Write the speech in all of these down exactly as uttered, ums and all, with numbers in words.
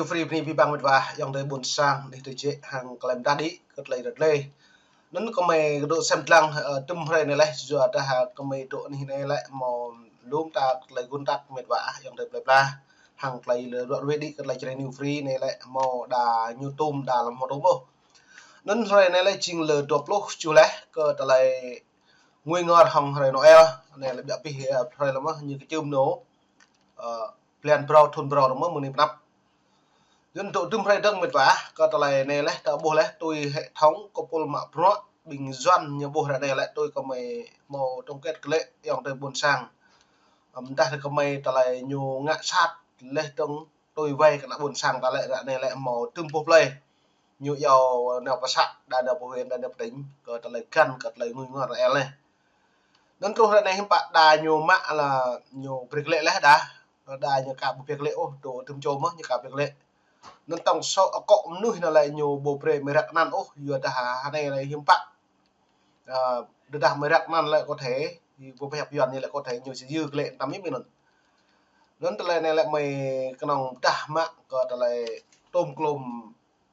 Free bơni abih bang mĕt wa ayŏng adơi ƀôn sang, anih tơjĕ hăng tơlơi mơdah đĭ kơ tơlơi rơtlê. Anŭn kơmơi kơdŏ sem lăng, ơ, tŭm hrơi anai lĕ, yua dah kơmơi dŏ anih anai lĕ hmâo lŏm ta tơlơi gun tak mĕt wa ayŏng adơi plơi pla. Hăng tơlơi lĕ ruă ruê đĭ kơ tơlơi Jrai New Free anai lĕ hmâo đa ñu tŭm đa lăm hmâo tŭm ôh. Anŭn hrơi anai lĕ jing lơ dua pluh tơjuh lĕ kơ tơlơi ngui ngor hăng hrơi Noel. Anai lĕ biă pih, ơ, hrơi lăm mơh ñu kơčưm nô, ơ, blan brâo thun brâo lăm mơh mơ̆ng anai pơ anăp. Yua anŭn dŏ tŭm hrơi dơ̆ng mĕt wa, kơ tơlơi anai lĕ ta ƀuh lĕ tui hệ thống kơ pôl mă bruă ƀing Yuan ñu ƀuh ră anai lĕ tui kơmơi hmâo tổng kết kơ lĕ ayŏng adơi ƀôn sang. Ăm, dah kơmơi tơlơi ñu ngă sat lĕ dơ̆ng tui wai kơ ană ƀôn sang ta lĕ ră anai lĕ hmâo tŭm boh plơi. Ñu iâu nao pơ să, đa nao pơ huyện, đa nao pơ tỉnh, kơ tơlơi găn kơ tơlơi ngui ngor Noel anai. Anŭn truh ră anai hiư̆m pă đa ñu mă lĕ ñu brơi kơ lĕ lĕ đa. Đa ñu ka ƀu brơi kơ lĕ ôh, dŏ tŭm čô mơh ñu ka brơi kơ lĕ. Anŭn tổng số akŏ mơnuih anŭn lĕ ñu ƀu brơi mơ̆ răk anăn ôh, yua dah hơnai lĕ hiư̆m pă. Ơ, dah mơ̆ răk anăn lĕ có thể, ƀu pơhiăp Yuan ñu lĕ có thể ñu či yư kơ lĕ tăm yip mơ̆n anŭn. Anŭn tơlơi anai lĕ mơi kơnơ̆ng dah mă kơ tơlơi tôm klôm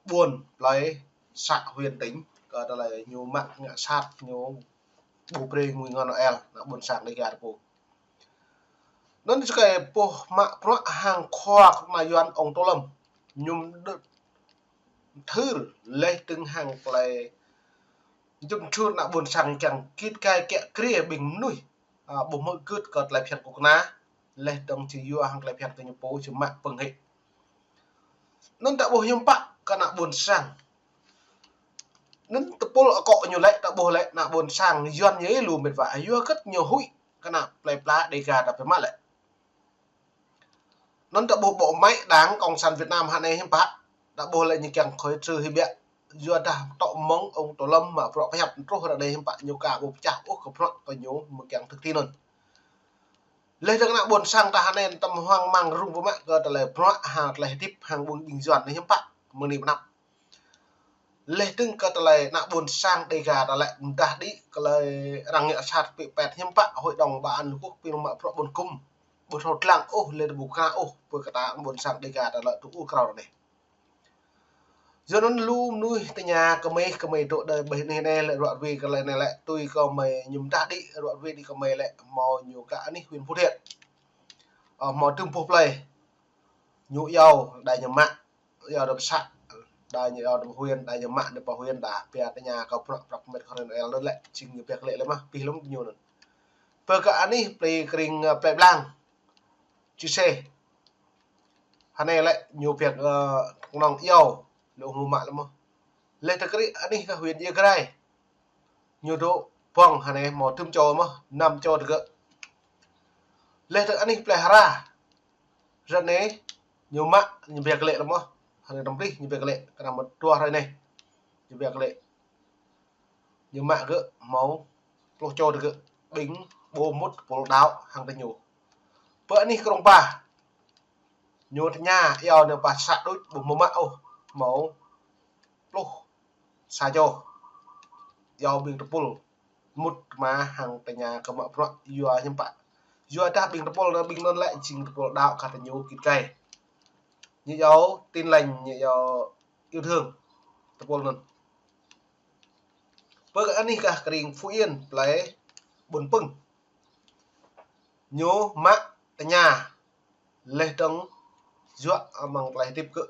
ƀôn plơi să huyện tỉnh, kơ tơlơi ñu mă ngă sat ñu ƀu brơi ngui ngor Noel ană ƀôn sang Dêga ta pô. Anŭn čơkơi pô mă bruă hăng khua kơnuk kơna Yuan ŏng Tô Lâm. Ñu mơdơ̆ thưr lĕ dơ̆ng hăng tơlơi jŭm jur ană ƀôn sang kiăng git gai kiă kriê ƀing mơnuih, ă, ƀu hmư̆ gưt kơ tơlơi phiăn kơnuk kơna, lĕ dơ̆ng či yua hăng tơlơi phiăn kơ ñu pô či mă pơ̆ng hĭ. Anŭn ta ƀuh hiư̆m pă kơ ană ƀôn sang. Anŭn tơpul akŏ ñu lĕ ta ƀuh lĕ ană ƀôn sang Yuan ñu lu mĕt wa, yua hơget ñu huĭ kơ ană plơi pla Dêga ta pơmă lĕ. Anŭn ta ƀuh bộ máy Đảng Cộng sản Việt Nam hơnai hiư̆m pă, ta ƀuh lĕ ñu kiăng khơi trư hĭ biă. Yua dah tŏ mơ̆ng ŏng Tô Lâm mă bruă pơhiăp truh ră anai hiư̆m pă ñu ka ƀu pơčah ôh kơ bruă kơ ñu mơ̆ kiăng thực thi anŭn. Lĕ dơ̆ng ană ƀôn sang ta hơnai tăm hoang mang rŭng pơmă kơ tơlơi bruă hăng tơlơi hơdip hăng ƀing ƀing Yuan anai hiư̆m pă mơ̆ng anai pơ anăp. Lĕ dơ̆ng kơ tơlơi ană ƀôn sang Dêga ta lĕ mơdah đĭ kơ tơlơi arăng ngă sat pĭ pet hiư̆m pă Hội đồng Bảo an Liên Hợp Quốc pĭ mă bruă ƀôn kum. Ƀu thâo lăng ôh, lĕ ƀu kơna ôh, pơ kơ ta ƀôn sang Dêga ta lĕ tŭ ur krao anai. Yua anŭn lu mơnuih tơña kơmơi, kơmơi dŏ đơi ƀơi anih anai lĕ ruă ruê kơ tơlơi anai lĕ, tui kơmơi ñu mơdah đĭ ruă ruê đĭ kơmơi lĕ hmâo ñu kơ anih huyện Phú Thiện. Ơ, hmâo tŭm boh plơi. Ñu iâu, đa ñu mă, iâu nao pơ să, đa ñu iâu nao pơ huyện, đa ñu mă nao pơ huyện, đa pia tơña kơ bruă prăp mĕt kơ hrơi Noel anŭn lĕ, jing ñu pia kơ lĕ lĕ mơh, pih lŏm ñu anŭn. Pơ kơ anih plơi kring, ơ, plơi Blang. Čư̆ sĕ. Hơnai lĕ ñu pia, ơ, kơnơ̆ng iâu, lu hmâo mă lĕ mơh. Lĕ tơ kri anih kơ huyện Ia Grai. Ñu dŏ ƀơ̆ng hơnai hmâo tŭm čô mơh, năm čô tơgơ̆. Lĕ tơ anih plơi Hra. Ră anai ñu mă, ñu pia kơ lĕ lĕ mơh. Hơnai tăm plih ñu pia kơ lĕ, kơnơ̆ng mơ̆ dua hrơi anai. Ñu pia kơ lĕ. Ñu mă gơ̆ hmâo pluh čô tơgơ̆, ƀing ƀu mŭt pôl đaŏ hăng tơ ñu. Pơ anih Krông Pa. Ñu tơña iâu nao pơ să đôč ƀu hmâo mă ôh, hmâo pluh sa čô. Iâu ƀing tơpul mŭt mă hăng tơña kơ mă bruă yua hiư̆m pă. Yua dah ƀing tơpul anŭn ƀing anŭn lĕ jing tơpul đaŏ kơ tơ ñu git gai. Ñu iâu Tin Lành, ñu iâu Yêu Thương, tơpul anŭn. Pơ kơ anih kơ kring Phú Yên, plơi Ƀuôn Pưng. Ñu mă tơña lĕ dơ̆ng yua amăng tơlơi hơdip gơ̆.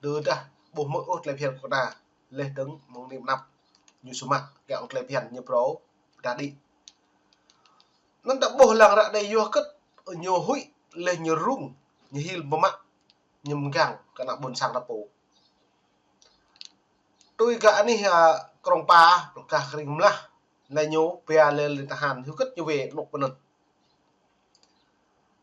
Tơdah ƀu hmư̆ ôh tơlơi phiăn kơ ta, lĕ dơ̆ng mơ̆ng anai pơ anăp ñu či mă kiăng tơlơi phiăn ñu phrâo pơdah đĭ. Anŭn ta ƀuh lăng ră anai yua hơget ñu huĭ lĕ ñu rŭng, ñu hil pơmă, ñu mơgang kơ ană ƀôn sang ta pô. Tui kơ anih, ơ, Krông Pa, kơ kring Mlah, lĕ ñu pia lĕ lĕ tơhan, hyu kơ̆t ñu wai rơnŭk pơ anŭn.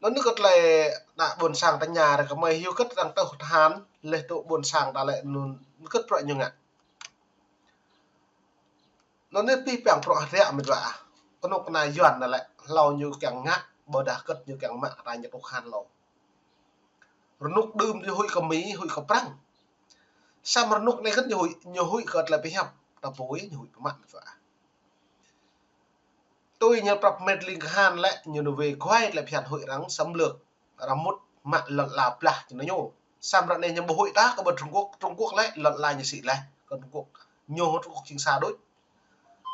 Anŭn kơ tơlơi ană ƀôn sang tơña ră kơmơi hyu kơ̆t arăng tơh tơhan, lĕ tŭ ƀôn sang ta lĕ anŭn kơ̆t bruă ñu ngă. Anŭn anai pih păng bruă hơdră mĕt wa. Kơnuk kơna Yuan anai lĕ, hlâo ñu kiăng ngă, ƀôdah kơ̆t ñu kiăng mă kơ ta ñu tŭ tơhan hlâo. Rơnŭk đưm ñu huĭ kơ Mi, huĭ kơ Prăng. Samơ̆ rơnŭk anai kơ̆t ñu huĭ, ñu huĭ kơ tơlơi pơhiăp, ta pô ñu huĭ pơmă mĕt wa. Tui ñu prăp mĕt ling kơhan lĕ, ñu nao wai guai tơlơi phiăn huĭ arăng xâm lược, arăng mŭt mă lŏn ala blah ñu nao ñu. Samơ̆ ră anai ñu ƀu huĭ tah kơ ƀơi Trung Quốc, Trung Quốc lĕ lŏn ala ñu sĭ laih, kơ Trung Quốc. Ñu hŏ Trung Quốc jing sa đôč.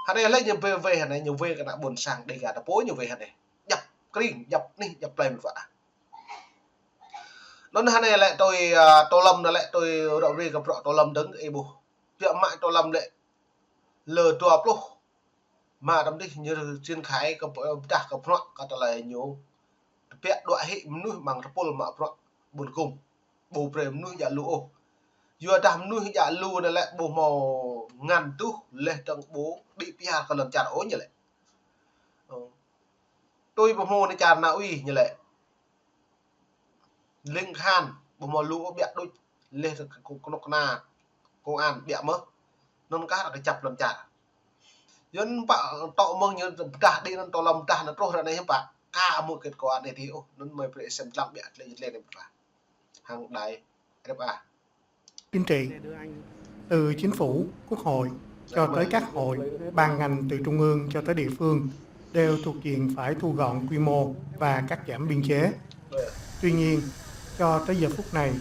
Hơnai lĕ ñu wai wai, hơnai ñu wai kơ ană ƀôn sang Dega ta pô ñu wai hơnai. Djăp kring, djăp anih, djăp plei mĭt wa. Anŭn hơnai lĕ tui, a, Tô Lâm anai lĕ tui ră ruai kơ bruă Tô Lâm dơ̆ng ih ƀuh. Biă mă Tô Lâm lĕ lơ dua pluh mă tơm dih ñu triển khai kơ, pơdah kơ bruă kơ tơlơi ñu tơbiă đuaĭ hĭ mơnuih amăng tơpul mă bruă ƀun kŭm. Ƀu brơi mơnuih djă lu ôh. Yua dah mơnuih djă lu anai lĕ ƀu hmâo ngăn tuh laih dơ̆ng ƀu đĭ piar kơ lŏn čar ôh ñu lĕ. Ơ. Tui ƀu hmâo anai čar na ui ñu lĕ. Ling khan, ƀu hmâo lu ôh biă đôč, laih dơ̆ng kơ kơnuk kơna, công an biă mơ̆. Anŭn kah ră kơjăp lŏn čar. Yua anŭn pă tŏ mơ̆ng ñu pơdah đĭ anŭn Tô Lâm pơdah anŭn truh ră anai hiư̆m pă. Ka hmâo kết quả anai dih ôh, anŭn mơi brơi sem lăng biă tlĕ tlĕ anai pơdah. Hăng đài R F A. Chính trị. Từ chính phủ, quốc hội, cho tới các hội, ban ngành từ trung ương cho tới địa phương, đều thuộc diện phải thu gọn quy mô và cắt giảm biên chế. Tuy nhiên, cho tới giờ phút này,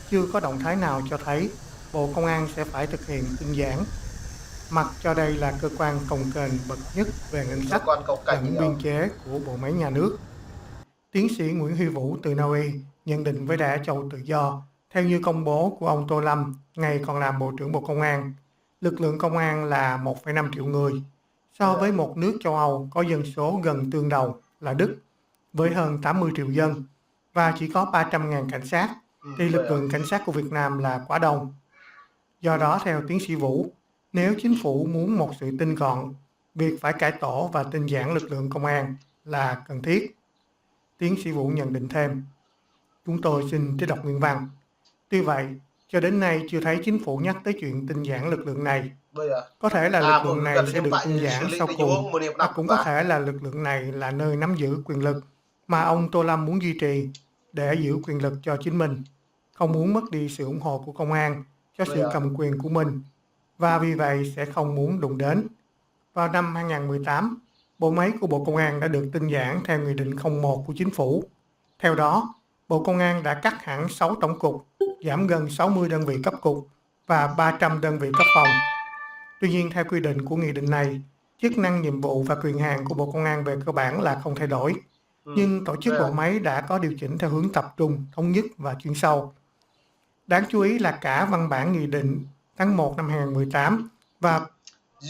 chưa có động thái nào cho thấy Bộ Công an sẽ phải thực hiện tinh giản, mặc cho đây là cơ quan cồng kềnh bậc nhất về ngân sách lẫn biên chế của bộ máy nhà nước. Tiến sĩ Nguyễn Huy Vũ từ Na Uy nhận định với Đài Á Châu Tự Do, theo như công bố của ông Tô Lâm ngày còn làm Bộ trưởng Bộ Công an, lực lượng công an là một phẩy năm triệu người, so với một nước châu Âu có dân số gần tương đồng là Đức, với hơn tám mươi triệu dân, và chỉ có ba trăm ngàn cảnh sát, thì lực lượng cảnh sát của Việt Nam là quá đông. Do đó, theo tiến sĩ Vũ, nếu chính phủ muốn một sự tinh gọn, việc phải cải tổ và tinh giản lực lượng công an là cần thiết. Tiến sĩ Vũ nhận định thêm. Chúng tôi xin trích đọc nguyên văn. Tuy vậy, cho đến nay chưa thấy chính phủ nhắc tới chuyện tinh giản lực lượng này. Có thể là lực lượng này sẽ được tinh giản sau cùng, hoặc cũng có thể là lực lượng này là nơi nắm giữ quyền lực mà ông Tô Lâm muốn duy trì để giữ quyền lực cho chính mình, không muốn mất đi sự ủng hộ của công an cho sự cầm quyền của mình, và vì vậy sẽ không muốn đụng đến. Vào năm hai ngàn mười tám, bộ máy của Bộ Công an đã được tinh giản theo Nghị định không một của Chính phủ. Theo đó, Bộ Công an đã cắt hẳn sáu tổng cục, giảm gần sáu mươi đơn vị cấp cục và ba trăm đơn vị cấp phòng. Tuy nhiên, theo quy định của nghị định này, chức năng, nhiệm vụ và quyền hạn của Bộ Công an về cơ bản là không thay đổi. Nhưng tổ chức bộ máy đã có điều chỉnh theo hướng tập trung, thống nhất và chuyên sâu. Đáng chú ý là cả văn bản nghị định tháng một năm hai ngàn mười tám và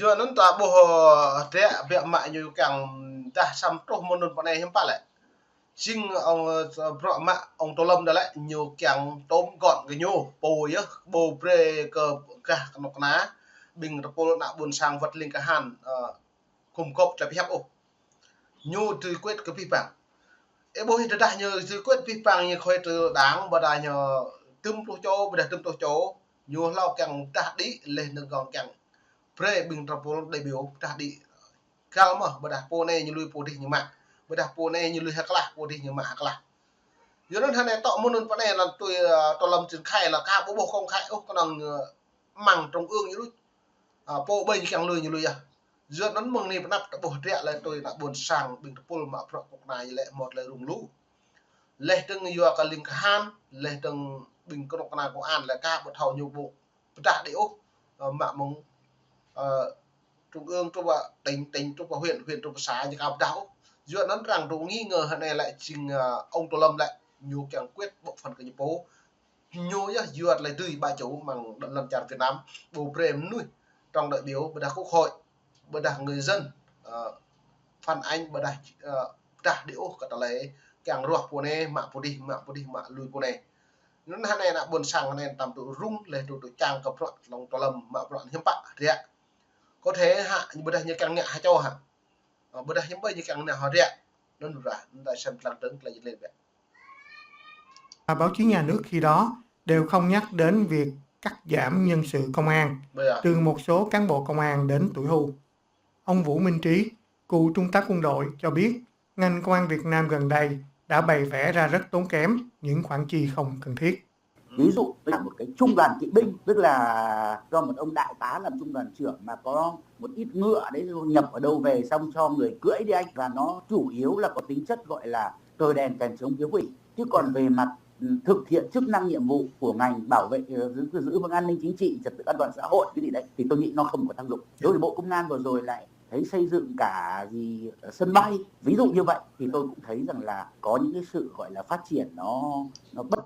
Yua anŭn ta ƀuh, ơ, hơdră biă mă ñu kiăng dah samơ̆ truh mơ̆ng anŭn pơ anai hiư̆m pă lĕ. Jing ông, ơ, bruă mă ông Tô Lâm đa lĕ ñu kiăng tôm gọn kơ ñu, pô yơh, ƀu brơi kơ gah kơnuk kơna, ƀing tơpul ană ƀôn sang wơ̆t ling kahan, ơ, gum gŏp tơlơi pơhiăp ôh. Ñu giải quyết kơ abih bang. Ơ, ƀuh ih tơdah ñu giải quyết abih bang ñu khơi từ đảng, ƀôdah ñu tơm pluh čô, ƀôdah tơm pluh čô, ñu hlâo kiăng pơdah đĭ laih dơ̆ng gong kiăng brơi ƀing tơpul đại biểu pơdah đĭ. Găl mơ̆, ƀôdah pô anai ñu lui pô dih ñu mă. Ƀôdah pô anai ñu lui ha klah, pô dih ñu mă ha klah. Yua anŭn hơnai tŏ mơ̆ng anŭn pơ anai lŏn tui, ơ, Tô Lâm triển khai lĕ ka ƀu ƀuh công khai ôh, kơnơ̆ng, ơ, amăng trung ương ñu lui. Ơ, pô ƀơi ñu kiăng lui ñu lui yơh. Yua anŭn mơ̆ng anai pơ anăp ta ƀuh hơdră lĕ tui ană ƀôn sang ƀing tơpul mă bruă kơnuk kơna ñu lĕ hmâo tơlơi rŭng lu. Laih dơ̆ng yua kơ ling kahan, laih dơ̆ng ƀing kơnuk kơna công an lĕ ka ƀu thâo ñu ƀu pơdah đĭ ôh, ơ, mă mơ̆ng, ơ, trung ương truh pơ tỉnh, tỉnh truh pơ huyện, huyện truh pơ xã ñu ka pơdah ôh. Yua anŭn arăng dŏ nghi ngờ hơnai lĕ jing, ơ, ông Tô Lâm lĕ ñu kiăng quyết bộ phận kơ ñu pô. Ñu yơh yua tơlơi dưi ƀă čô amăng lŏn čar Việt Nam, ƀu brơi mơnuih trong đại biểu, ƀôdah quốc hội, ƀôdah người dân, ơ, phản ánh, ƀôdah, ơ, pơdah đĭ ôh kơ tơlơi kiăng ruah pô anai, mă pô dih, mă pô dih, mă lui pô anai. Anŭn hơnai ană ƀôn sang hơnai tơm tŭ rŭng, laih tŭ tŭ čang kơ bruă lŏng Tô Lâm mă bruă hiư̆m pă hơdră. Có thể hă, ƀôdah ñu kiăng ngă ha čô hă. Ơ, ƀôdah hiư̆m pă ñu kiăng ngă hơdră. Anŭn ƀôdah, anŭn ta sem lăng dơ̆ng tơlơi jơlan biă. Và báo chí nhà nước khi đó đều không nhắc đến việc cắt giảm nhân sự công an, trừ một số cán bộ công an đến tuổi hưu. Ông Vũ Minh Trí, cựu trung tá quân đội, cho biết ngành công an Việt Nam gần đây đã bày vẽ ra rất tốn kém những khoản chi không cần thiết. Ví dụ là một cái trung đoàn kỵ binh, tức là do một ông đại tá làm trung đoàn trưởng mà có một ít ngựa đấy nhập ở đâu về xong cho người cưỡi đi anh, và nó chủ yếu là có tính chất gọi là cờ đèn kèn trống khiếu quỷ. Chứ còn về mặt thực hiện chức năng nhiệm vụ của ngành bảo vệ, ờ, giữ, giữ vững an ninh chính trị, trật tự an toàn xã hội cái gì đấy, thì tôi nghĩ nó không có tác dụng. Đối với Bộ Công an vừa rồi lại thấy xây dựng cả gì, ờ, sân bay, ví dụ như vậy, thì tôi cũng thấy rằng là có những cái sự gọi là phát triển nó nó bất.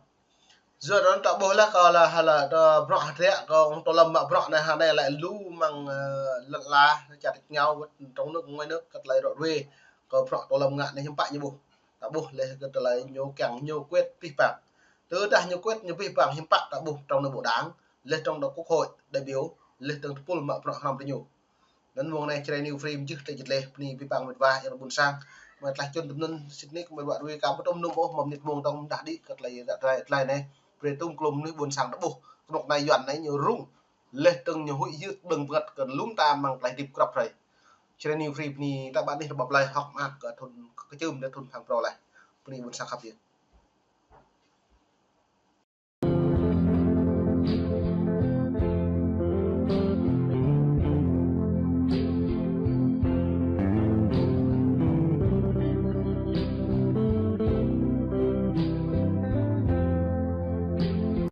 Yua anŭn ta ƀuh laih kơ la hala ta bruă hơdră kơ ung Tô Lâm mă bruă anai hơnai lĕ lu mơ̆ng, ơ, lăn ala čar ngao wơ̆t trong nước ngoài nước kơ tơlơi rŏ ruai kơ bruă Tô Lâm ngă anai hiư̆m pă ñu ƀuh. Ta ƀuh laih kơ tơlơi ñu kiăng ñu quyết pih pang. Tơdah ñu quyết ñu pih pang hiư̆m pă ta ƀuh trong nội bộ đảng, laih trong đó quốc hội, đại biểu, laih trong tơpul mă bruă hrŏm tơ ñu. Anŭn mơ̆ng anai Jrai New Free mơjưh tơlơi jơt laih bơni abih bang mĕt wa ayŏng ƀôn sang. Mơ̆ tlaih čun tơm anŭn sĭt nik mơ̆ wă rui ka ƀu tŭm nŭm ôh mơ̆ mơnit mơ̆ng tong mơdah đĭ kơ tơlơi ră tơlơi anai. Brơi tŭm klum mơnuih ƀôn sang ta ƀuh. Kơnuk kơna Yuan anai ñu rŭng. Laih dơ̆ng ñu huĭ hyưt đơ̆ng bơngăt kơ lŭm ta mơ̆ng tlaih hơdip krăp hrơi. Jrai New Free bơni ta ƀă anih rơbâo plơi hŏk mơak kơ thun kơčưm đe thun phang prô laih. Bơni ƀôn sang khăp yơh.